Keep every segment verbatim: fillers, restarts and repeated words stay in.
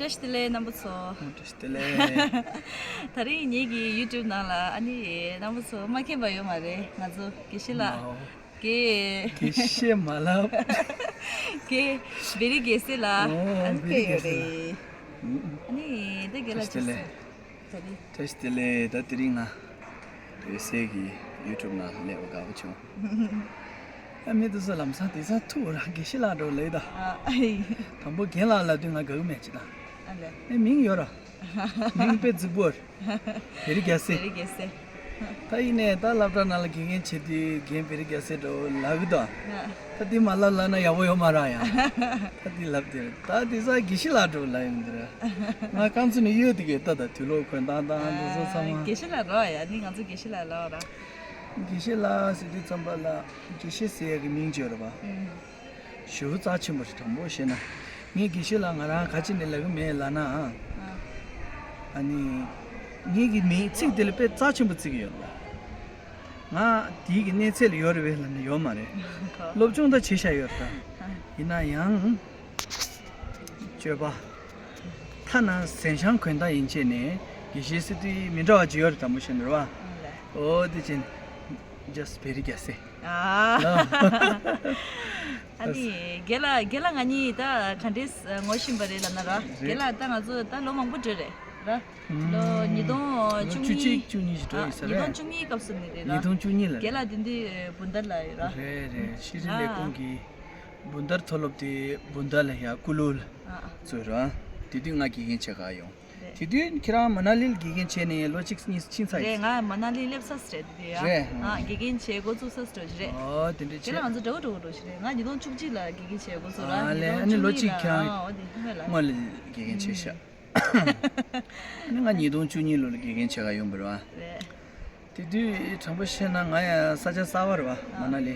བཀྲ་ཤིས་བདེ་ལེགས་རྣམ་པ་ཚོ། བཀྲ་ཤིས་བདེ་ལེགས། ད་རིང་ངེད་ཀྱི་ཡུ་ཊུབ་ནང་ལ་ཨ་ནི་རྣམ་པ་ཚོ་མ་མཁྱེན་པ་ཡོད་མ་རེད། ང་ཚོ་དགེ་བཤེས་ལགས། མའོ། དགེ་དགེ་བཤེས་མ་ལབ། དགེ་བེ་རི་རྒྱལ་སྲས་ལགས། ཨོ་ཨ་ནི་བེ་རི་དཔེ་ཡོད་རྒྱལ་སྲས་རེད། ལགས། ཨ་ནི་དེ་དགེ་ལགས་བཀྲ་ཤིས་བདེ་ལེགས། ད་རིང་། བཀྲ་ཤིས་བདེ་ལེགས། ད་དེ་རིང་ང་འོད་ཟེར་གྱི་ཡུ་ཊུབ་ནང་སླེབས་པ་དགའ་པོ་བྱུང་། ཨ་མི་དེ་ཚོ་ལམ་སང་དེ་ཚ་ཐུག་ར་དགེ་བཤེས་ལགས་འགྲོ་ལེ་ད། ཨ་ཨི། དང་པོ་རྒན་ལགས་ལབ་དུས་ང་དགའ་གི་མེད་ཅི་ད། ཨ་ལེ། ཨེ་མིང་ཡོད་ར། མིང་དཔེ་རྫིག་པོ་ར། བེ་རི་རྒྱལ་སྲས། བེ་རི་རྒྱལ་སྲས། ད་ཡིན་ནས་ད་སློབ་གྲྭ་ནང་ལ་དགེ་རྒན་བྱེད་དུས་རྒན་བེ་རི་རྒྱལ་སྲས་འགྲོ་ལབ་གི་ད། ད་དེ་མ་ལབ་ལབ་ན་ཡག་པོ་ཡོད་མ་ར་ཡ། ད་དེ་ལབ་དེ་ར། ད་དེ་ས་དགེ་བཤེས་ལགས་འགྲོ་ལབ་ཡོང་དེ་ར། ང་རྐང་ཚུགས་ནས་གཡོལ་དེ་གས་ད་ད་དུས་ལོག་གོན་སྟངས་དང་དེ་ཚོ་ཚང་མ། དགེ་བཤེས་ལགས་རོ་ཡ། ནི་ང་ཚོ་དགེ་བཤེས་ལགས་ལབ་ར། དགེ་བཤེས་ལགས་ཟེར་དུས་ཙམ་པ་ལ་དགེ་བཤེས་ཟེར་ཡ་གི་མིང་བརྗོད་ར་བ། ཨུམ། ཞེ་པོ་རྩ་ཆེན་པོ་ཞིག་དྲང་པོ་བཤད་ན། ངས་དགེ་བཤེས་ལགས་ང་རང་ག་ཅི་ནས་ལབ་གི་མེད་ལབ་ན། ཨ་ནི། ངེད་ཀྱི་མིང་ཚིག་དེ་ལ་དཔེ་རྩ་ཆེན་པོ་བརྩི་གི་ཡོད་ལ། ང་དེའི་གི་གནས་ཚད་ལ་ཡོད་རེད་པས་ལབ་ན་ཡོད་མ་རེད། སློབ་སྦྱོང་ད་བྱེད་བཞག་ཡོད་རེད་ད། ཡིན་ན་ཡང་། སྤྱོད་པ། ཐ་ན་གཟན་ཤམ་གོན་སྟངས་ཡན་ཆད་ནས་དགེ་བཤེས་ཟེར་དུས་མི་འདྲ་བ་ཅིག་ཡོད་རེད་དྲང་པོ་བཤད་ན་རེད་བ། ཨོ་དེ་ཅན། Just very guess. ཨ། ཨ་ནི་རྒན་ལགས་རྒན་ལགས་ང་གཉིས་ད་ག་འདྲས་ངོ་ཤེས་པ་རེད་ལབ་ན་ར། རེད། རྒན་ལགས་ད་ང་ཚོ་ད་ལོ་མང་པོ་འགྲོ་རེད་ར། ལོ་ཉིས་སྟོང་བཅུ་གཉིས། བཅུ་གཅིག་བཅུ་གཉིས་ཞིག་འགྲོ་ཡིན་ས་ཉིས་སྟོང་རེད། བཅུ་གཉིས་སྐབས་སུ་ནི་རེད་ར། ཉིས་སྟོང་བཅུ་གཉིས་ལ་རྒན་ལགས་དེ་འདི་བུན་དར་ལ་ཡོད་ར། རེད་རེད། ཤེས་རིག་ལས་ཁུངས་ཀྱི་བུན་དར་མཐོ་སློབ་དེ་བུན་དར་ལ་ཡ་ཀུ་ལུ་ལ་ཚུད་ར། དེ་དུས་ང་དགེ་རྒན་བྱེད་ག་ཡོང་། རེད། དེ་དུས་ཁྱེད་རང་མ་ན་ལི་ལ་དགེ་རྒན་བྱས་ནས་ལོ་གཅིག་གཉིས་ཕྱིན་ཚར་རེད། ཡིན། ང་མ་ན་ལི་སླེབས་ས་རེད་དེ་དུས་ཡ། རེད། ཨ་དགེ་རྒན་བྱེད་འགོ་ཚུགས་ས་རེད་རེད། ཨོ་དེ་འདྲ་དེ་ལ་བྱས། ང་ཚོ་འདྲ་བོ་འདྲ་བོ་འགྲོ་ཞིག་རེད། ང་ཉིས་སྟོང་བཅུ་གཅིག་ལ་དགེ་རྒན་བྱེད་འགོ་ཚུགས་ར། ཨ་ལས། ཉིས་ཨ་ནི་ལོ་གཅིག་ཁྱེད་རང་། ཨ་འོ་དེ་སྔོན་ལ། སྔོན་ལ་དགེ་རྒན་བྱས་ཤག་ཨ་ནི་ང་ཉིས་སྟོང་བཅུ་གཉིས་ལོ་ལ་དགེ་རྒན་བྱེད་ག་ཡོང་བ་རེད་བ། རེད། དེ་དུས་དྲང་པོ་བཤད་ན་ང་ཡང་ས་ཆ་གསར་པ་རེད་བ། མ་ན་ལི།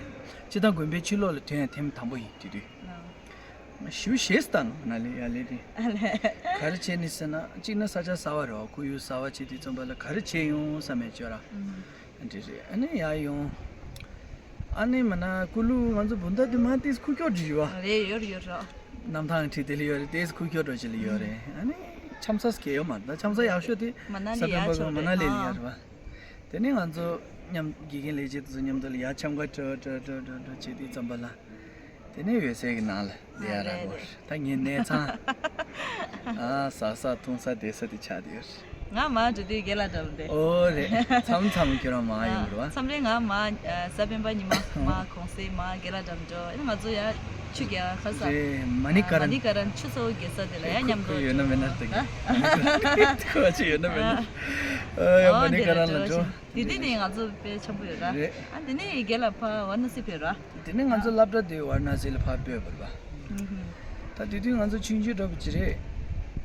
སྤྱིར་བཏང་དགོན་པའི་ཕྱི་ལོགས་ལ་དོན་ཐེངས་དང་པོ་ཡིན་དེ་དུས། ཞེ་པོ་ཞེད་སོང་ད་ང་ལ་ཡ་ལེ་དེ། ཨ་ལེ། ག་རེ་བྱས་ནི་ཟེར་ན་གཅིག་ན་ས་ཆ་གསར་པ་རེད་བ། ཁོར་ཡུག་གསར་པ་བྱས་དུས་ཙམ་པ་ལ་ག་རེ་བྱས་ཡོང་བསམ་མེད་ཅོ་ར། ཨུམ། འདི་རེད། ཨ་ནི་ཡར་ཡོང་། ཨ་ནི་མ་ན་ཀུ་ལུ་ང་ཚོ་བུན་དར་དེ་མ་ཏིས་ཁུག་ཀྱོག་འདྲི་བ། རེད། ཡོད་རེད་ཡོད་རེད། གནམ་ཐང་ཁྲིད་དེ་ལ་ཡོད་རེད། ཏིས་ཁུག་ཀྱོག་འགྲོ་ཅི་ལ་ཡོད་རེད། ཨ་ནི་འཆམ་ས་སྐྱེ་ཡོད་མ་རེད། ད་འཆམ་ས་ཡག་ཤོས་དེ་མ་ན་ལི་ས་ཡར་བོན་པ་ཕྱོགས་མ་ན་ལི་ལ་རེད། ཡོད་རེད་བ། དེ་ནས་ང་ཚོ་མཉམ་དགེ་རྒན་ལས་བྱེད་དེ་ཚོ་མཉམ་དུ་ལ་ཡར་འཆམ་ག་འགྲོ་འགྲོ་འགྲོ་འགྲོ་འགྲོ་བྱས་དུས་ཙམ་པ་ལ། དེ་ནས་འོད་ཟེར་གྱི་ནང་ལ་ལས་ཡ་ར་གོ། ད་ངའི་གནས་ཚང་། ཨ་ཟ་ས་འཐུང་ས་བསྡད་ས་དེ་ཆགས་བསྡད་ཡོད། ང་མ་འགྲོ་དུས་རྒན་ལགས་འགྲོ་འདི། ཨོ་རེད། མཚམས་མཚམས་ཁྱོད་རང་མ་ཡོང་རེད་བ། མཚམས་རེ་ང་མ་གཟའ་སྤེན་པ་ཉི་མ་མ་གུང་སེང་མ་རྒན་ལགས་འགྲོ་འགྲོ། ཨ་ནི་ང་ཚོ་ཡ་ཆུ་རྒྱ་ཁ་ས། རེད། མ་ནི་ཀ་རན། མ་ནི་ཀ་རན་ཆུ་ཚོད་བརྒྱད་ས་དེ་ལ་ཡ་མཉམ་དུ། ཁོ་ཡོད་ན་མེད་ན་ལྟ་གི། ཁོ་ཅི་ཡོད་ན་མེད་ན། ཨ་ཡ་མ་ནི་ཀ་རན་ལ་འགྲོ། དེ་དུས་ནས་ང་ཚོ་དཔེ་འཆམ་པོ་ཡོད་ར། རེད། ཨ་དེ་ནས་རྒན་ལགས་ཕ་ཝ་ན་སི་ཕེབས་ར། དེ་ནས་ང་ཚོ་སློབ་གྲྭ་དེ་ཝ་ར་ན་སི་ལ་ཕར་སྤོས་པ་རེད་པ། ད་དེ་དུས་ང་ཚོ་ཆུང་ཆུང་འདྲ་པོ་ཅིག་རེད།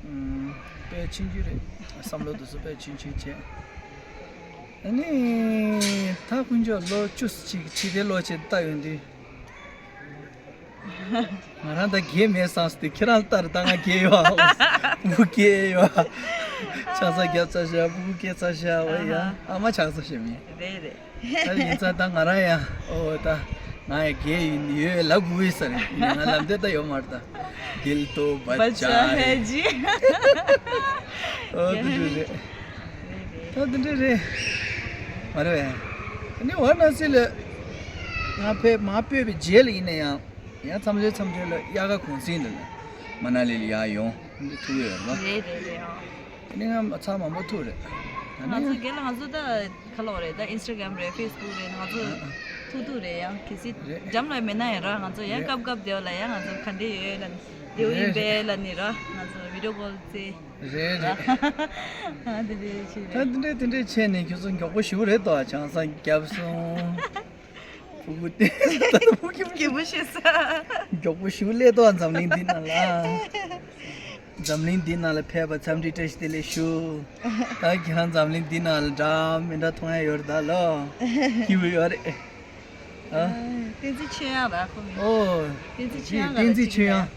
ཨམ། དཔེ་ཆུང་ཆུང་རེད། བསམ་བློ་དེ་ཚོ་དཔེ་ཆུང་ཆུང་བྱས། ཨ་ནི། ད་དཀོན་མཆོག་ལོ་བཅུ་གཅིག་ཕྱི་དེ་ལོ་ཆེ་ལྟ་ཡོང་དུས། ང་རང་ད་རྒས་མེད་བསམ་སྟེ་ཁྱེད་རང་ལྟར་ད་ང་རྒས་ཡོད། སྤུ་གུ་སྐྱེས་ཡོད། ཆང་ས་བརྒྱབ་ཚར་ཤག་སྤུ་གུ་སྐྱེས་ཚར་ཤག་ཨོ་ཡ། ཨ་མ་ཆང་ས་ཞེས་མིན། རེད་རེད། ད་ཡིན་ཙང་ད་ང་རང་ཡང་ཨོ་ད་ང་ཡང་རྒས་ཡིན་ཡོད་ལབ་དགོས་ས་རེད། ཡིན་ནའང་ལབ་འདོད་ད་ཡོད་མ་རེད་ད། དིལ་ཏོ་བ་ཅ་ཧེ་ཇི། ཨོ་དེ་འདྲ་རེད། ད་དེ་འདྲ་རེད། མ་རེད་པས། ཨ་ནི་ཝ་ར་ན་སི་ལ་ང་ཕེབས་མ་ཕེབས་པའི་རྗེས་ལ་ཡིན་ན་ཡང་། ཡང་མཚམས་རེ་མཚམས་རེ་ལ་དབྱར་ཁ་གུང་སེང་ལ་མ་ན་ལི་ལ་ཡར་ཡོང་། འདི་ཐུག་ཡོད་རེད་པ། རེད་རེད་རེད། ཨ། དེ་ནས་ང་ཚང་མང་པོ་ཐུག་རེད། ང་ཚོ་རྒན་ལགས་ང་ཚོ་ད་ག་ལབ་རེད། ད་ཨིན་སི་ཊ་གྷ་རམ་རེད། ཕེ་སི་བུག་རེད། ང་ཚོ་ཨ་ཨ། ཐུག་ཐུག་རེད། ཡང་གལ་སྲིད་རེད། འགྲམ་ལ་མེད་ན་ཡང་ར། ང་ཚོ་ཡང་རེད། སྐབས་སྐབས་དེ་བ་ལ་ཡང་ང་ཚོ་ག་འདྲ་ཡོད་ལབ་ནི། དེ་བ་ཡིན་པས་ལབ་ནི་ར། ང་ཚོ་བི་ཌི་ཡོ་ཀོལ་རྩེ། རེད་རེད། ཨ་དེ་འདྲ་ཞིག་རེད། ད་དེ་འདྲ་དེ་འདྲ་བྱས་ནས་ཁྱོད་ཚོ་མགྱོགས་པོ་ཞིག་རེད་དོ། ཆང་ས་བརྒྱབ་སོང་། ཕྲུ་གུ་དེ་ད་ཕྲུ་གུ་སྐྱིད་པོ་ཤེས་ས། མགྱོགས་པོ་ཞིག་སླེབས་དོ་འཛམ་གླིང་འདི་ནང་ལ། འཛམ་གླིང་འདི་ནང་ལ་ཕེབས་པ་འཚམས་འདྲི་བཀྲ་ཤིས་བདེ་ལེགས་ཞུ། ད་ཁྱེད་རང་འཛམ་གླིང་འདི་ནང་ལ་འདྲ་མི་འདྲ་མཐོང་ཡ་ཡོད་རེད་ད་ལོ། སྐྱིད་པོ་ཡོད་རེད། ཨ། བསྟན་འཛིན་ཆོས་དབྱངས་ར་ཁོ་མིང་། ཨོ། བསྟན་འཛིན་ཆོས་དབྱངས་ལ་བསྟན་འཛིན་ཆོས་དབྱངས།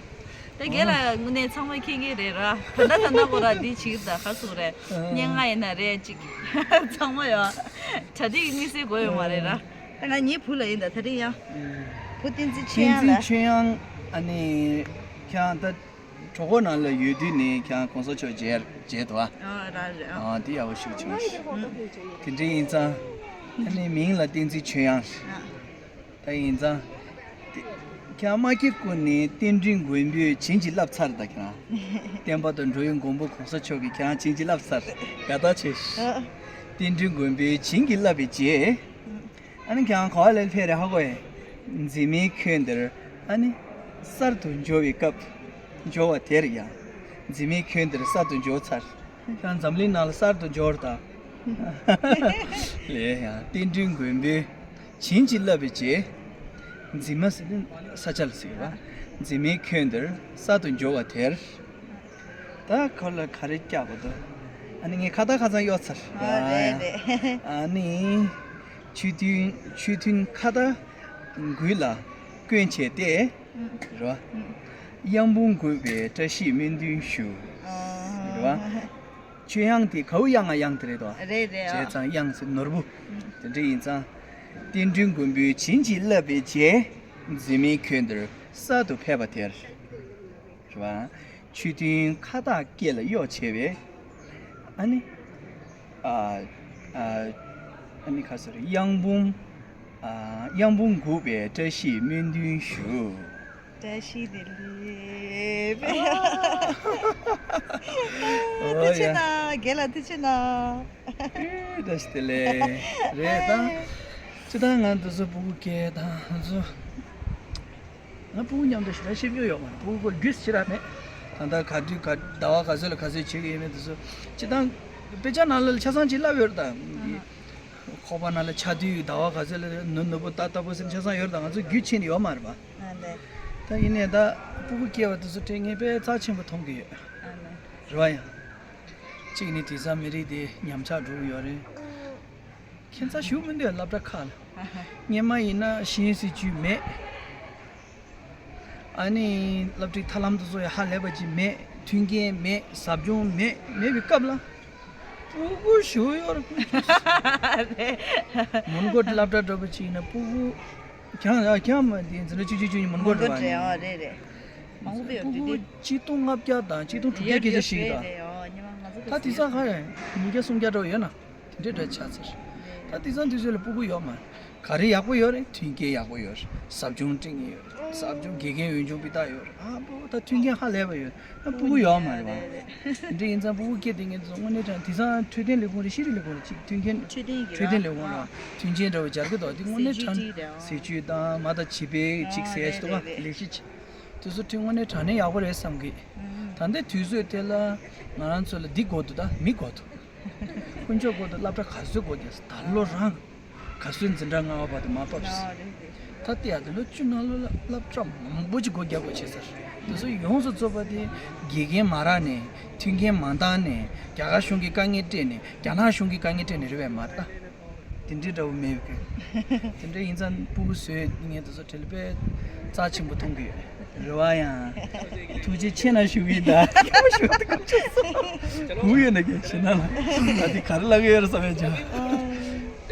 ད་རྒན་ལགས་དངོས་གནས་ཚང་མས་མཁྱེན་གྱི་རེད་ར། ད་ལྟ་ད་ལྟ་ཁོ་ར་འདི་བྱེད་ཀྱི་ད་ག་ཟེར་རེད། ཨ། སྙན་ངག་ཡིན་ན་རེད་ཅིག་ཚང་མ་ཡོད། གྲ་སྒྲིག་དམིགས་བསལ་དགོས་ཡོད་མ་རེད་ར། ད་ང་ངའི་བུ་ལ་ཡིན་ད་ད་རིང་ཡང་། ཨ། བུ་བསྟན་འཛིན་ཆོས་དབྱངས་ལ། བསྟན་འཛིན་ཆོས་དབྱངས། ཨ་ནི་ཁྱེད་རང་ད། གྲོགས་པོ་ནང་ལ་ཡོད་དུས་ནས་ཁྱེད་རང་གོང་ས་མཆོག་མཇལ་མཇལ་འདུག་ཨ། ཨ་ར་རེད་ཨ། ཨ་དེ་ཡག་པོ་ཞིག་བྱུང་ཤག་དེ་འདྲ་ཡིན་ཙང་ཨ་ནི་མིང་ལ་བསྟན་འཛིན་ཆོས་དབྱངས་རེད། ད་ཡིན་ཙང་། དེ། ཁྱེད་རང་མ་སྐྱེས་གོང་ནས་བསྟན་འགྲོའི་མགོན་པོས་བྱིན་གྱིས་བརླབས་ཚར་ད་ཁྱེད་རང་། བསྟན་པ་དང་འགྲོ་བའི་མགོན་པོ་གོང་ས་མཆོག་གིས་ཁྱེད་རང་བྱིན་གྱིས་བརླབས་ཚར། དགའ་རྟགས་ཆེ། བསྟན་འགྲོའི་མགོན་པོས་བྱིན་གྱིས་བརླབས་པའི་རྗེས། ཨ་ནི་ཁྱེད་རང་ག་བ་ལ་ཕེབས་རེད་ཧ་གོ་ཡས། འཛིན་མའི་ཁྱོན་འདིར་ཨ་ནི་གསར་དུ་འབྱོར་བའི་སྐབས། འབྱོར་བ་དེར་ཡང་། འཛིན་མའི་ཁྱོན་འདིར་གསར་དུ་འབྱོར་ཚར། ཁྱེད་རང་འཛམ་གླིང་ནང་ལ་གསར་དུ་འབྱོར་ད། ལས་ཡང་བསྟན་འགྲོའི་མགོན་པོས། བྱིན་གྱིས་བརླབས་པའི་རྗེས། འཛིན་མ་ཟེར་ནི་ས་ཆ་ལ་ཟེར་བ། འཛིན་མའི་ཁྱོན་འདིར་གསར་དུ་འབྱོར་བ་དེར། ད་ཁོ་ལ་ག་རེ་བཀྱག་པ་འདུག་ཨ་ནི་ངས་ཁ་བཏགས་ཁ་སང་གཡོག་ཚར། ཨ་རེད་རེད། ཨ་ནི། ཆོས་མཐུན་ཆོས་མཐུན་ཁ་བཏགས་མགུལ་ལ་བསྐོན་བྱས་ཏེ། རེད་བ། གཡང་འབུམ་འགུགས་པའི་བཀྲ་ཤིས་སྨོན་འདུན་ཞུ། རེད་བ། ཆོས་དབྱངས་དེ་གའུ་དབྱངས་ང་དབྱངས་དེ་རེད་དོ། རེད་རེད་ཨ། བྱས་ཙང་དབྱངས་ཟེར་ནོར་བུ། དེ་འདྲ་ཡིན་ཙང་། བསྟན་འགྲོའི་མགོན་པོས་བྱིན་གྱིས་བརླབས་པའི་རྗེས། འཛིན་མའི་ཁྱོན་འདིར་གསར་དུ་ཕེབས་པ་དེར། རེད་བ། ཆོས་མཐུན་ཁ་བཏགས་སྐེ་ལ་གཡོགས་བྱས་པའི། ཨ་ནི། ཨ་ཨ་ཨ་ནི་ཁ་སོ་རེད་གཡང་འབུམ། ཨ་གཡང་འབུམ་འགུགས་པའི་བཀྲ་ཤིས་སྨོན་འདུན་ཞུ། བཀྲ་ཤིས་བདེ་ལེགས། ཨོ་ཐུགས་རྗེ་ཡ། གནང་། རྒན་ལགས་ཐུགས་རྗེ་གནང་། ཨེ་བཀྲ་ཤིས་བདེ་ལེགས། རེད་ད། སྤྱིར་བཏང་ང་འདི་ཚོ་སྤུ་གུ་སྐྱེས་དང་ང་ཚོ། ང་སྤུ་གུ་མཉམ་དུ་ཞེ་དྲག་བཤད་རྒྱུ་ཡོད་མ་རེད། སྤུ་གུ་སྐོར་རྒྱུས་ཞེ་དྲག་མེད། ད་ལྟ་ག་དུས་ག་ཟླ་བ་ག་ཚོད་ལ་ག་ཚོད་བྱེད་ཀྱི་ཡོད་མེད་དེ་ཚོ། སྤྱིར་བཏང་དཔེ་ཆ་ནང་ལ་ཆ་ཚང་ཅིག་བསླབས་ཡོད་རེད་ད། ཁོག་པ་ནང་ལ་ཆ་དུས་ཟླ་བ་ག་ཚོད་ལ་ནུ་ནུ་བོ་ཏ་ཏ་བོ་ཟེར་ཆ་ཚང་ཡོད་རེད་ད། ང་ཚོ་རྒྱུས་ཆེ་ནི་ཡོད་མ་རེད་པ། ཨ་ལེ། ད་ཡིན་ནའི་ད་སྤུ་གུ་སྐྱེས་པ་དེ་ཚོ་དྲན་ངེས་པས་རྩ་ཆེན་པོ་མཐོང་གི་ཡོད། ཨ་ལེ། རེད་བ་ཡ། གཅིག་ནི་དེང་སང་མི་རིགས་དེ་ཉམས་ཆག་འགྲོ་གི་ཡོད་རེད། ཁྱད་མཚར་ཞུ་མི་འདུག་སློབ་གྲྭ་ཁག་ལ། སྔོན་མ་ཡིན་ན་ཤེས་ཡོན་སྲིད་བྱུས་མེད། ཨ་ནི་སློབ་ཁྲིད་ཐབས་ལམ་དེ་ཚོ་ཡང་ཧ་ལས་པ་ཅིག་མེད། མཐུན་རྐྱེན་མེད། ཟབ་སྦྱོང་མེད། མེད་པའི་སྐབས་ལ། སྤུ་གུ་ཞུ་ཡོད་རེད། མོན་གྷོ་སློབ་གྲྭ་འདྲ་པོ་ཅིག་ཡིན་ན་སྤུ་གུ། ཁྱང་ཡ་ཁྱང་མ་དེ་འཛིན་གྲྭ་བཅུ་གཅིག་བཅུ་གཉིས་མོན་གྷོ་འགྲོ་བ་ཡིན། ཨ་རེད་རེད། མང་པོ་ཡོད་སྤུ་གུ་དེ་དེ། གཅིག་སྟོང་ལྔ་བརྒྱ་དང་གཅིག་སྟོང་དྲུག་བརྒྱ་སྐད་ཆ་ཞིག་ཡོད་དང་། ད་དེང་སང་ཧ་ཡ་ཉིས་བརྒྱ་སུམ་བརྒྱ་འགྲོ་ཡོད་ན། དེ་འདྲའི་འདྲ་ཆགས་ཚར། ད་དེང་སང་དུས་ཚོད་ལ་སྤུ་གུ་ཡོད་མ་རེད། ག་རེ་ཡག་པོ་ཡོད་རེད། མཐུན་རྐྱེན་ཡག་པོ་ཡོད་རེད། ཟབ་སྦྱོང་སྤྲད་མཁན་ཡོད་རེད། ཟབ་སྦྱོང་དགེ་རྒན་འོས་སྦྱོང་སྤུས་དག་ཡོད་རེད། ཨ་པོ་ད་མཐུན་རྐྱེན་ཧ་ལས་པ་ཡོད། ཨ་སྤུ་གུ་ཡོད་མ་རེད་བ། དེ་འདྲ་ཡིན་ཙང་སྤུ་གུ་སྐྱེ་དེ་ངས་དེ་ཚོ་དངོས་གནས་དྲང་དེང་སང་འཕྲོད་བསྟེན་ལས་ཁུངས་རེད། ཤེས་རིག་ལས་ཁུངས་རེད། ཅིག་མཐུན་རྐྱེན་འཕྲོད་བསྟེན་གྱི་འཕྲོད་བསྟེན་ལས་ཁུངས་རེད་བ། མཐུན་རྐྱེན་འདྲ་བོ་སྦྱར་གི་འདུག་དེ་དངོས་གནས་དྲང་ཟས་བཅུད་དང་མ་དང་བྱིས་པའི་ཅིག་ཟས་ཞིག་འདུག་བ། ལས་གཞི་ཅིག་དེ་ཚོ་དེ་དངོས་གནས་དྲང་གནས་ཡག་པོ་རེད་བསམ་གི། ད་ལྟའི་དུས་ཚོད་དེ་ལ་ང་རང་ཚོ་ལ་འདི་དགོས་འདུག་ད་མི་དགོས་འདུག་དཀོན་མཆོག་དགོས་འདུག་སློབ་གྲྭ་ག་ཚོད་དགོས་ཀྱང་ད་ལོ་རང་ག་ཚོད་འཛིན་གྲྭ་ལྔ་པ་བར་དུ་མ་ཕབ་སྲིད། ད་ལྟ་ཡ་དེ་ལོ་བཅུ་ནང་ལོ་ལ་སློབ་གྲྭ་མང་པོ་ཅིག་སྒོ་རྒྱག་དགོས་བྱེད་ཟེར། དེ་ཚོ་ཡོངས་སུ་རྫོགས་པ་དེ་དགེ་རྒན་མ་རག་ནས་མཐུན་རྐྱེན་མ་འདང་ནས་རྒྱ་གར་གཞུང་གིས་དཀའ་ངལ་སྤྲད་ནས་རྒྱ་ནག་གཞུང་གིས་དཀའ་ངལ་སྤྲད་ནས་རེད་པས་མ་རེད་ད། དེ་འདྲའི་འདྲ་བོ་མེད་གི། དེ་འདྲ་ཡིན་ཙང་སྤུ་གུ་བཟོས་ངས་དེ་ཚོ་དྲིལ་པས་རྩ་ཆེན་པོ་མཐོང་གི་ཡོད་རེད་བ་ཡང་། ཐུགས་རྗེ་ཆེ་ན་ཞུ་གི་ཡིན་ད། ཡག་པོ་ཞུ་འདུག་ག་ཅོ་སོ། སྒུག་ཡོད་ན་གི་ཞེ་ན་ལ་ད་དེ་ག་རེ་ལབ་གི་ཡོད་རེད་བསམ་ཡོད་ཅག་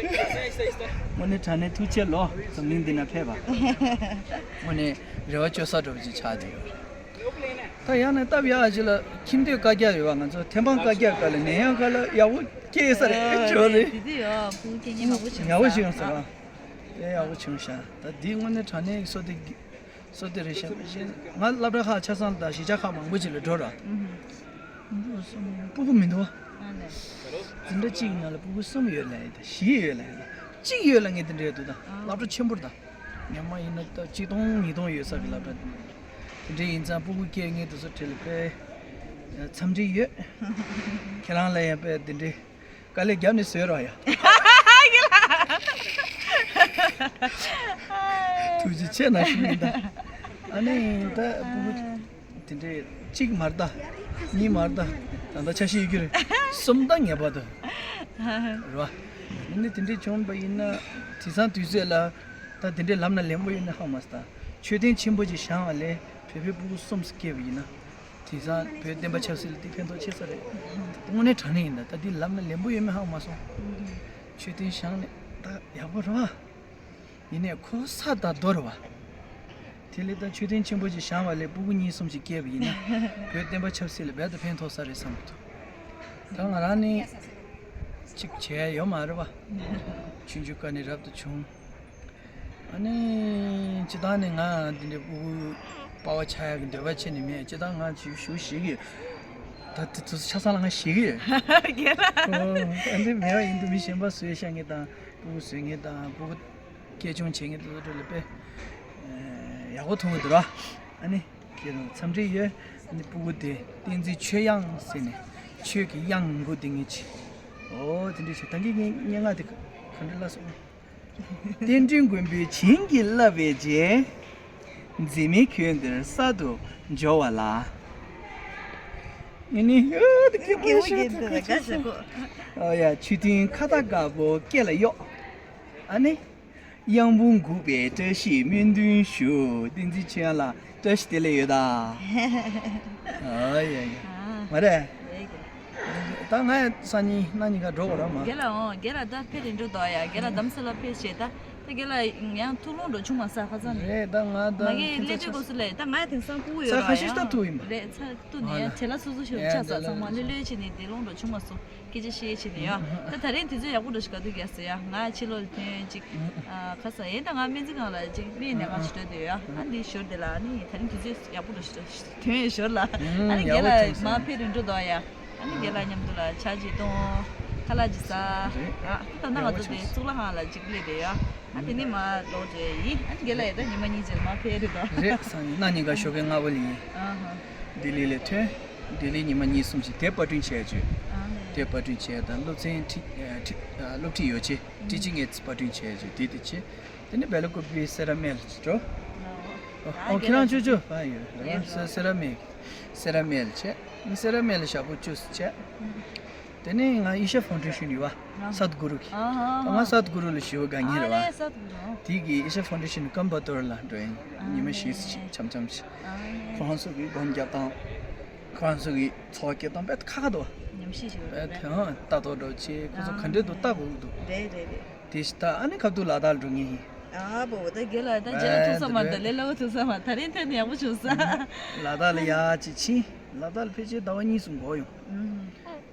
དངོས་གནས་དྲང་གནས་ཐུགས་རྗེ་ལོ། འཛམ་གླིང་འདི་ན་ཕེབས་པ། དངོས་གནས་རེ་བ་བཅོལ་ས་འདྲ་པོ་ཅིག་ཆགས་བསྡད་ཡོད་རེད། ད་ཡང་ན་སྟབས་ཡག་ཅིག་ལ་ཁྱིམ་སྡོད་བཀའ་རྒྱ་ཡོད་པ། ང་ཚོ་ཐེམ་སྤང་བཀའ་རྒྱ་སྐབས་ལ་ནད་ཡམས་སྐབས་ལ་ཡག་པོ་སྐྱེས་ས་རེད་ཅོ་རེད། དེ་དུས་ཡོད་སྤུ་གུ་སྐྱེ་ཉེན་མང་པོ་བྱུང་ཡག་པོ་བྱུང་ས་རེད། དེ་ཡག་པོ་བྱུང་ཤག་ད་འདི་དངོས་གནས་དྲང་གནས་བསོད་བདེ་བསོད་བདེ་རེད་ཤག་མ་གཞི་ང་སློབ་གྲྭ་ཁག་ཆ་ཚང་དང་གཞིས་ཆགས་ཁག་མང་པོ་ཅིག་ལ་འགྲོ་ར། སྤུ་གུ་མི་འདུག་འཛིན་གྲྭ་གཅིག་གི་ནང་ལ་སྤུ་གུ་གསུམ་ཡོད་ལབ་ཡིན་ད། བཞི་ཡོད་ལབ་ཡིན་ད། གཅིག་ཡོད་ལབ་ངས་དེ་འདྲ་ཡོད་འདུག་ད་སློབ་གྲྭ་ཆེན་པོར་ད། ཉམས་མ་ཡིན་ན་ད་གཅིག་སྟོང་ཉིས་སྟོང་ཡོད་ས་གི་སློབ་གྲྭ་དེ་འདྲ་ཡིན་ཙང་སྤུ་གུ་སྐྱེ་ངས་དེ་ཚོ་ཁྲིད་ལ་དཔེ་འཚམས་འདྲི་ཡོད། ཁྱེད་རང་ལ་ཡང་དཔེ་དེ་འདྲའི་དཀའ་ལས་བརྒྱབ་ནས་བཟོས་རོགས་ཡ། ཐུགས་རྗེ་ཆེ་ན་ཞུ་ཡིན་ད། ཨ་ནི་ད་སྤུ་གུ་དེ་འདྲའི་གཅིག་མར་ད། གཉིས་མར་ད། ད་ལྟ་ཆ་ཤས་ཡོད་རྒྱུ་རེད། གསུམ་ད་ངེས་པར་དུ། རེད་བ། ཡིན་ནི་དེ་འདྲའི་བྱུང་བ་ཡིན་ན་དེང་སང་དུས་ཚོད་ལ། ད་དེ་འདྲའི་ལམ་ན་ལེན་པོ་ཡོད་ན་ཧ་མ་སོང་ད། མཆོད་རྟེན་ཆེན་པོ་ཅིག་བཞེངས་པ་ལས་བོད་པའི་སྤུ་གུ་གསུམ་སྐྱེས་པ་ཡིན་ན། དེང་སང་བོད་བསྟན་པ་ཆབ་སྲིད་ལ་དེ་ཕན་ཐོགས་ཆེ་ས་རེད། དངོས་གནས་དྲང་གནས་ཡིན་ད། ད་འདི་ལམ་ན་ལེན་པོ་ཡོད་མེད་ཧ་མ་སོང་། མཆོད་རྟེན་བཞེངས་ནས་ད་ཡག་པོ་རེད་བ། ཡིན་ནའི་ཁོ་ས་ད་རྡོ་རེད་བ། དེ་ལས་ད་མཆོད་རྟེན་ཆེན་པོ་ཅིག་བཞེངས་པ་ལས་སྤུ་གུ་གཉིས་གསུམ་ཅིག་སྐྱེས་པ་ཡིན་ན་བོད་བསྟན་པ་ཆབ་སྲིད་ལ་རྦད་དེ་ཕན་ཐོགས་ས་རེད་བསམ་གྱི་འདུག་ད་ང་རང་ནི་ཅིག་བྱས་ཡོད་མ་རེད་པ། ཆུང་ཆུང་སྐབས་ནས་རབ་ཏུ་བྱུང་། ཨ་ནི་སྤྱིར་བཏང་ནས་ང་འདི་འདྲའི་སྤུ་གུ་དཔའ་བ་ཆགས་ཡག་གི་འདོད་པ་ཆེ་ནི་མེད། སྤྱིར་བཏང་ང་ཅིག་ཞུ་ཞིག་གི་ད་དེ་དུས་ཆ་ཚང་ལ་ང་ཞིག་གི་རྒན་ལགས། ཨ་འདི་མེད་པ་ཡིན་དུས་མི་གཞན་པ་བཟོས་བཞག་མཁན་དང་སྤུ་གུ་བཟོས་མཁན་དང་སྤུ་གུ་སྐྱེ་ཆུང་བྱེད་མཁན་དེ་ཚོ་ལ་དཔེ་ཡག་པོ་མཐོང་གི་འདུག་ར། ཨ་ནི་ཁྱེད་རང་འཚམས་འདྲི་ཡོད། ཨ་ནི་སྤུ་གུ་དེ་བསྟན་འཛིན་ཆོས་དབྱངས་ཟེར་ནས་ཆོས་ཀྱི་དབྱངས་མགོ་དེ་ངེད་ཀྱི། ཨོ་དེ་འདྲ་ཞིག་ད་གིན་ངའི་སྙན་ངག་དེ་ག་འདྲ་ལ་སོང་། བསྟན་སྒྲོན་མགོན་པོས་བྱིན་གྱིས་བརླབས་པའི་རྗེས། འཛིན་མའི་ཁྱོན་འདིར་གསར་དུ་འབྱོར་བ་ལ། ངས་ནི་ཨོ་དེ་སྐད་པོ་ཞིག་ཚ་ཁ་ཤས་ཤིག་ཨོ་ཡ་ཆོས་མཐུན་ཁ་བཏགས་དཀར་པོ་སྐེ་ལ་གཡོགས། ཨ་ནི། དབྱངས་འབུམ་འགུགས་པའི་བཀྲ་ཤིས་སྨོན་འདུན་ཞུ། བསྟན་འཛིན་ཆོས་དབྱངས་ལགས་བཀྲ་ཤིས་བདེ་ལེགས་ཡོད་ད། ཨ་ཡ་ཡ། ཨ། མ་རེད། རེད་རེད། ད་ང་སང་ཉིན་གནངས་ཉིན་ཁ་འགྲོ་དགོས་ར་མ། རྒན་ལགས་འོང་། རྒན་ལགས་ད་ཕེབས་རིན་འགྲོ་དོ་ཡ། རྒན་ལགས་རྡ་རམ་ས་ལ་ཕེབས་བྱས་ད། ད་རྒན་ལགས་ཡང་ཐུག་ལོང་འགྲོ་བྱུང་མ་སོང་ཁ་སང་ནས། རེད་ད་ང་ད་མ་གི་ཁྱེད་སླེབས་ཚོ་དུས་ཆ་གོ་སུ་ལས་ད་ང་ཡང་དེང་སང་སྤུ་གུ་ཡོད་ཚ་ར་ཁ་ཤས་ཡང་ད་ཐུག་ཡིན་པ། རེད་ཚ་ཐུག་ནས་ཡང་བྲེལ་ལ་སོ་སོ་ཞིག་ཆགས་ས་ཚང་མ་ལྷོད་ལྷོད་བྱས་ནས་བསྡད་ལོང་འགྲོ་བྱུང་མ་སོང་། སྐད་ཆ་བཤད་བྱས་ནས་ཡ། ད་ད་རིང་དུས་ཚོད་ཡག་པོ་འགྲོ་ཞིག་ག་དུས་རྒྱག་ཟེར་ཡ། ང་ཕྱི་ལོགས་ལ་ཐོན་ཅིག་ཨ་ཁ་ས་ཡིན་ད་ང་སྨན་རྩིས་ཁང་ལ་ཅིག་སྨན་ཉར་ག་ཞིག་འགྲོ་འདོད་ཡ། ཨ་འདི་ཞོར་དེ་ལ་ཨ་ནི་ད་རིང་དུས་ཚོད་ཡག་པོ་འགྲོ་ཞིག་འགྲོ་ཞིག་ཐོན་ཡོད་ཞོར་ལ་ཨ་ནི་རྒན་ལགས་མར་ཕེབས་རིན་འགྲོ་དོ་ཡ། ཨ་ནི་རྒན་ལགས་མཉམ་དུ་ལ་ཇ་ཅིག་བཏུང་། ཁ་ལག་ཅིག་ཟ། རེད། ཨ་ད་ད་ན་ང་ཚོ་དེ་གཙུག་ལག་ཁང་ལ་ཅིག་སླེབས་བསྡད་ཡ། ཨ་དེ་ནས་མར་ལོག་འགྲོ་ཡ་ཡིན། ཨ་ནི་རྒན་ལགས་ཡ་ད་ཉི་མ་གཉིས་རྗེས་མར་ཕེབས་རེད་དོ། རེད་སང་ཉིན་གནངས་ཉིན་ཀ་ཞོགས་ཀའི་སྔ་པོ་ལ་ཡིན། ཨ་ཧ། ལྡི་ལི་ལ་ཐོན། ལྡི་ལི་ཉི་མ་གཉིས་གསུམ་ཞིག་དེབ་པར་སྐྲུན་བྱས་བྱོས། ཨ་ནི། དེབ་པར་སྐྲུན་བྱས་དང་སློབ་ཚན་ཁྲིད་ཁྲིད་སློབ་ཁྲིད་ཡོ་ཆས་ཁྲིད་ཆེད་ངས་པར་སྐྲུན་བྱས་བྱོས་དེ་དེ་བྱས། དེ་ནས་སྦེལ་ཀོབ་པའི་སེ་ར་སྨད་ལ་འགྲོ། ཨོ་ཨོ་ཁྱེད་རང་ཅོ་ཅོ་ཕ་ཡོད་རེད་སེ་ར་སྨད། སེ་ར་སྨད་ལ་བྱས། སེ་ར་སྨད་ལ་ཞག་པོ་བཅུ་བྱས། དེ་ནས་ང་ཨི་ཤ་ཕའུན་ཌེ་ཤན་ཡོད་བ། སད་གུ་རུ་གི། ང་སད་གུ་རུ་ལ་ཞུ་བ་དགའ་ཉེ་རེད་བ། དེ་གི་ཨི་ཤ་ཕའུན་ཌེ་ཤན་ཀམ་པ་ཏོར་ལ་འགྲོ་ཡིན། ཉི་མ་བཞི་ཙམ་ཅིག་འཆམ་འཆམ་ཞིག་ཁོ་རང་ཚོ་གི་སྒོམ་རྒྱབ་སྟངས། ཁོ་རང་ཚོ་གི་འཚོ་བ་སྐྱེལ་སྟངས་དཔེ་ཁག་ཁག་འདུག་ཉམས་ཞིབ་ཞིག་རེད། ལྟ་རྟོག་འགྲོ་ཆེ་ཁོ་ཚོ་ག་འདྲས་འདུག་ལྟ་དགོས་ཀྱི་འདུག་རེད་རེད་རེད། དེ་ཞིག་ད་ཨ་ནི་ཁ་ཐུག་ལ་དྭགས་འགྲོ་ངེས་ཡིན། ཨ་བོ་བོ་ད་རྒན་ལགས་ད་རྗེས་ལ་ཐུག་ས་མ་རེད། ད་ལས་སླ་བོ་ཐུག་ས་མ་ད་རིང་ཐོན་ནས་ཡག་པོ་བྱུང་ས། ལ་དྭགས་ལ་ཡག་ཅིག་ཕྱིན། ལ་དྭགས་ལ་ཕལ་ཆེར་ཟླ་བ་གཉིས་གསུམ་འགོར་ཡོང་།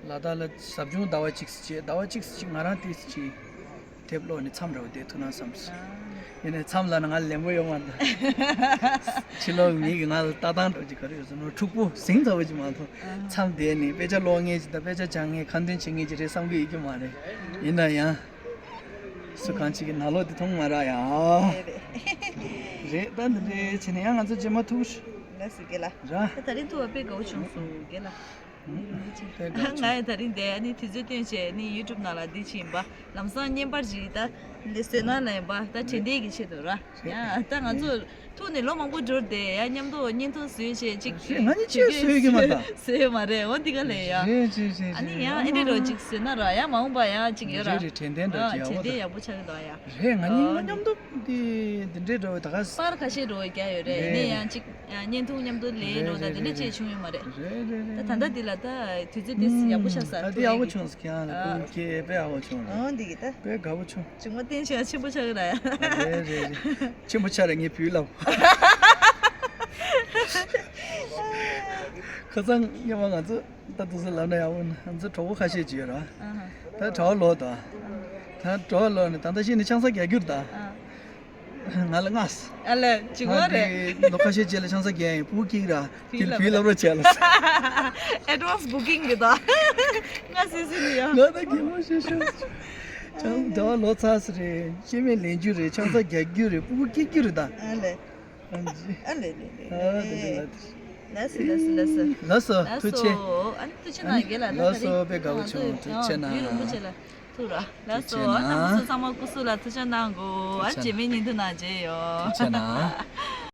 ལ་དྭགས་ལ་ཟབ་སྦྱོང་ཟླ་བ་གཅིག་ཙམ་བྱས། ཟླ་བ་གཅིག་ཙམ་ང་རང་ཏོག་ཙམ་ཅིག་དེབ་ཀློག་ནས་མཚམས་རེ་བསྡད་ཐུབ་ན་བསམ་སོང་། ཡིན་ནའི་མཚམས་ལ་ང་ལེན་པོ་ཡོད་མ་རེད། ཕྱི་ལོགས་མི་གིས་ང་ལ་ལྟ་སྟངས་འདྲ་ཅིག་ག་རེ་ཡོད་ཟེར་ན་འཁྲུག་པོ་ཟིང་ཚ་བོ་ཅིག་མ་མཐོང་། མཚམས་བསྡད་ནས་དཔེ་ཆ་ཀློག་མཁན་ཅིག་དང་དཔེ་ཆ་སྦྱང་མཁན་ཁ་འདོན་བྱེད་མཁན་ཅིག་རེད་བསམ་གི་ཡོད་ཀྱི་མ་རེད། ཡིན་ན་ཡང་། སུ་གང་ཅིག་གི་ནང་ལོགས་དེ་མཐོང་མ་རག་ཡ། རེད་རེད། ད་འདི་འདྲའི་བྱས་ནས་ཡང་ང་ཚོ་རྗེས་མ་ཐུག་ལགས་སོ་རྒན་ལགས། ར། ད་ད་རིང་ཐུག་པ་དཔེ་དགའ་བོ་བྱུང་སོང་རྒན་ལགས། དཔེ་དགའ་བོ་ང་བྱུང་། ཡང་ད་རིང་འདི་ཨ་ནི་དུས་ཚོད་བཏོན་བྱས་ནི་ཡུ་ཊུབ་ནང་ལ་འདི་ཕྱིན་པ་ལམ་སང་བརྙན་པར་ཅིག་ད་འདི་བཟོས་ན་ལ་ཡིན་པ་ད་དྲན་རྟེན་གྱི་ཆེད་དུ་ར། ཡང་ད་ང་ཚོ་ཐུག་ནས་ལོ་མང་པོ་འགྲོ་རེད་དེ་ཡང་མཉམ་དུ་བརྙན་ཐུང་བཟོས་བྱས་ཅིག་རེད། ང་གཉིས་ཅིག་བཟོས་ཡོད་ཀྱི་མ་རེད་ད། བཟོས་ཡོད་མ་རེད། འོ་འདི་ག་ལས་ཡ། རེད་རེད་རེད། ཨ་ནི་ཡང་ཨེ་འདྲ་རོ་ཅིག་བཟོས་ན་ར་ཡང་མ་འོངས་པ་ཡང་ཅིག་ཡོད་ར། རེད་རེད། དྲན་རྟེན་འདྲ་ཅིག་ཡག་པོ་དྲན་རྟེན་ཡག་པོ་ཆགས་ཀྱི་འདུག་ཡ། རེད། ང་གཉིས་མཉམ་དུ་འདི་འདི་འདྲའི་འགྲོ་བའི་ད་ག་པར་ཁ་ཤས་འགྲོ་བའི་རྒྱ་ཡོད་རེད། ཡིན་ནའི་ཡང་ཅིག་བརྙན་ཐུང་མཉམ་དུ་ལས་ནོ་ད་དེ་འདྲ་ཅིག་བྱུང་ཡོད་མ་རེད། རེད་རེད་རེད། ད་ད་ལྟ་འདི་ལ་ད་དུས་ཚོད་དེ་ཡག་པོ་ཆགས་ས། ད་དེ་ཡག་པོ་བྱུང་སོང་། ཁྱེད་རང་ལ་ཨ་ཁུ་ཁྱེད་དཔེ་ཡག་པོ་བྱུང་། ཨོ་འདི་གི་ད་དཔེ་དགའ་པོ་བྱུང་། བྱུང་བ་བསྟན་ཆེན་ཆེན་པོ་ཆགས་ཀྱི་ར་ཡ། རེད་རེད་རེད། ཆེན་པོ་ཆགས་རེད་ངས་བུས་ལབ། ཁ་སང་སྔོན་མ་ང་ཚོ་ད་དུས་ཚོད་ལབ་ན་ཡག་པོ་ན་ང་ཚོ་གྲོགས་པོ་ཁ་ཤས་ཅིག་ཡོད་ར། ད་གྲྭ་པ་ལོག་ད། ད་གྲྭ་པ་ལོག་ནས་ད་ལྟ་ཤི་ནས་ཆང་ས་རྒྱག་རྒྱུ་རེད་ད། ང་ལ་མངགས། ཨ་ལས་བྱུང་བ་རེད། ལོ་ཁ་ཤས་རྗེས་ལ་ཆང་ས་རྒྱག་ཡིན། སྤུ་གུ་སྐྱེས་ར་དེ་བུས་ལབ་རོགས་བྱས་ལ། Advance booking གི་ད། ང་སི་སི་ནི་ཡ། ང་ད་གད་མོ་ཤོར་ཤོར། ཆང་ཟླ་བ་ལོ་ཚར་སི་རེད། སྐྱེ་དམན་ལེན་རྒྱུ་རེད། ཆང་ས་རྒྱག་རྒྱུ་རེད། སྤུ་གུ་སྐྱེ་རྒྱུ་རེད་ད། ཨ་ལས། ཨ་ལས་ལས་ལས། ཨ་ལས་ལས། ལགས་སོ་ལགས་སོ་ལགས་སོ། ལགས་སོ་ཐུགས་རྗེ་ཆེ། ཨ་ནི་ཐུགས་རྗེ་གནང་རྒན་ལགས། ལགས་སོ་དཔེ་དགའ་པོ་བྱུང་། ཐུགས་རྗེ་གནང་། ཐུགས་རྗེ་གནང་། ཐུགས་རྗེ་གནང་། ཐུགས་རྗེ་གནང་། ལགས་སོ། ཨ་ནི་ཚང་མ་སྐུ་གཟུགས་ལ་ཐུགས་རྗེ་གནང་གོ། ཨ་ནི་རྗེས་མའི་ཉིན་ཐོ་ནང་མཇལ་ཡོང་། ཐུགས་རྗེ་གནང་།